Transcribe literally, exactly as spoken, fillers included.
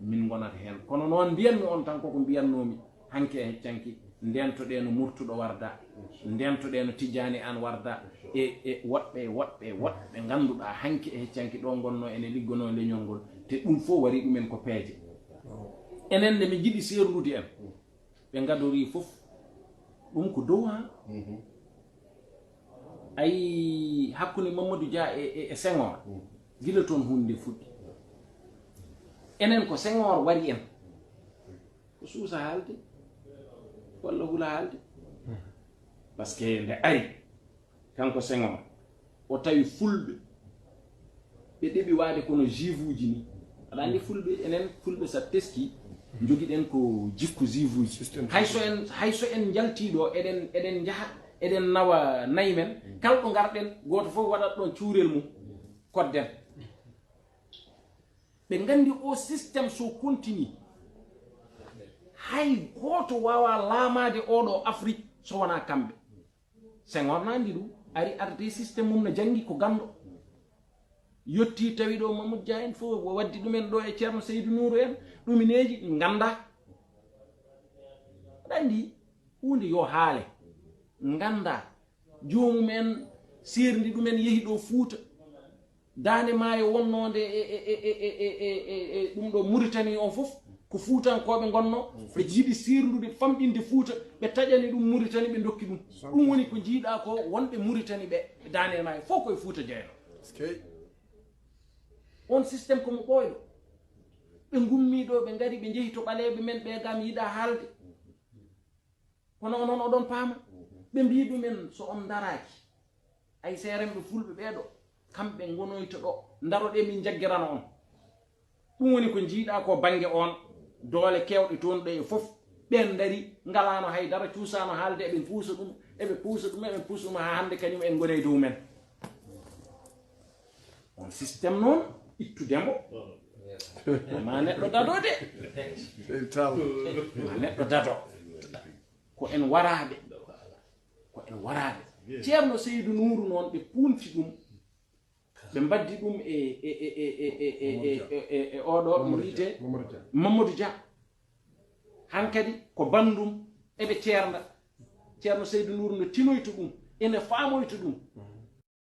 Min ngonata heen. Kono noon, mbiyanmi on tan koko mbiyannoomi hanki e heccanki, ndentoɗee no Murtuɗo Warda, ndentoɗee no Tijjaani Aan Warda, e, e woɗɓe, e woɗɓe, e woɗɓe ɓe ngannduɗaa hanki e heccanki ɗo ngonnoo ene liggonoo leñol ngol, te ɗum fof warii ɗumen ko peeje. Enen nde min njiɗi seerndude en, ɓe ngadorii fof, ɗum ko dow haa. Ayi, hakkunde Mamadou Dia e, e, e Senghor, gila toon huunde fuɗɗi. Enen ko Senghor wari en. Ko suusa haalde, walla hula haalde. Parce que nde ari, kanko Senghor, o tawi fulɓe, ɓe ɗeɓi waade kono juifuuji ni. Aɗa anndi fulɓe, enen fulɓe, so a teski, njogiɗen ko jikku juifuuji. Hay so en, hay so en njaltii ɗo, eɗen, eɗen njaha, eɗen nawa nayi men, kala ɗo ngarɗen, gooto fof waɗat ɗon cuurel mum, kodden. Ɓe nganndi o système so continue, hay gooto waawaa laamaade oɗo Afrique so wonaa kamɓe. Senghor na anndi ɗum, ari arde système mum, no janngi, ko ganndo. Yettii tawi ɗo Mamadou Dia en fof, o waddi ɗumen ɗo e Ceerno Seydou Nourou en, ɗumineeji nganndaa. Aɗa anndi, huunde yo haale, nganndaa. Joomum en seerndi ɗumen, yehi ɗo Fuuta. Daande maayo wonnoonde e, e, e, e, e, e, e, e ɗum ɗo Muritani on fof, ko Fuutankooɓe ngonnoo, ɓe jiɗi seerndude, famɗinde Fuuta, ɓe taƴani ɗum Muritani, ɓe ndokki ɗum. Ɗum woni ko njiiɗaa ko wonɓe Muritani ɓe, Daande maayo fof koye Fuuta jeyanoo. Eskey. On système ko mo ɓooyɗo. Ɓe ngummii ɗo, ɓe ngari, ɓe njehi to ɓaleeɓe men ɓe, gam yiɗaa haalde. Kono onon oɗon paama. Ɓe mbii ɗumen, so on ndaraaki, ay seerenɓe fulɓe ɓee ɗo, kamɓe ngonoyta ɗo, ndaroɗee min njaggirana on. Ɗum woni ko njiiɗaa ko bannge on, doole keewɗe toon ɗe e fof. Ɓeen ndari, ngalaano hay dara, cuusaano haalde, eɓe puusa ɗum, eɓe puusa ɗum, eɓe puusa ɗum, haa hannde kañum en ngoni e dow men. On système noon, ittude mo, ma neɗɗo dado de. Sey tal. Ma neɗɗo dado. Ko en waraaɓe. Ko en waraaɓe. Ceerno Seydou Nourou noon, ɓe punti ɗum. Ɓe mbaddi ɗum e, e, e oɗo, mo wiyetee Mamadou Dia. Hankadi ko banndum, eɓe ceernda. Ceerno Seydou Nourou no tinoyta ɗum, ene faamoyta ɗum.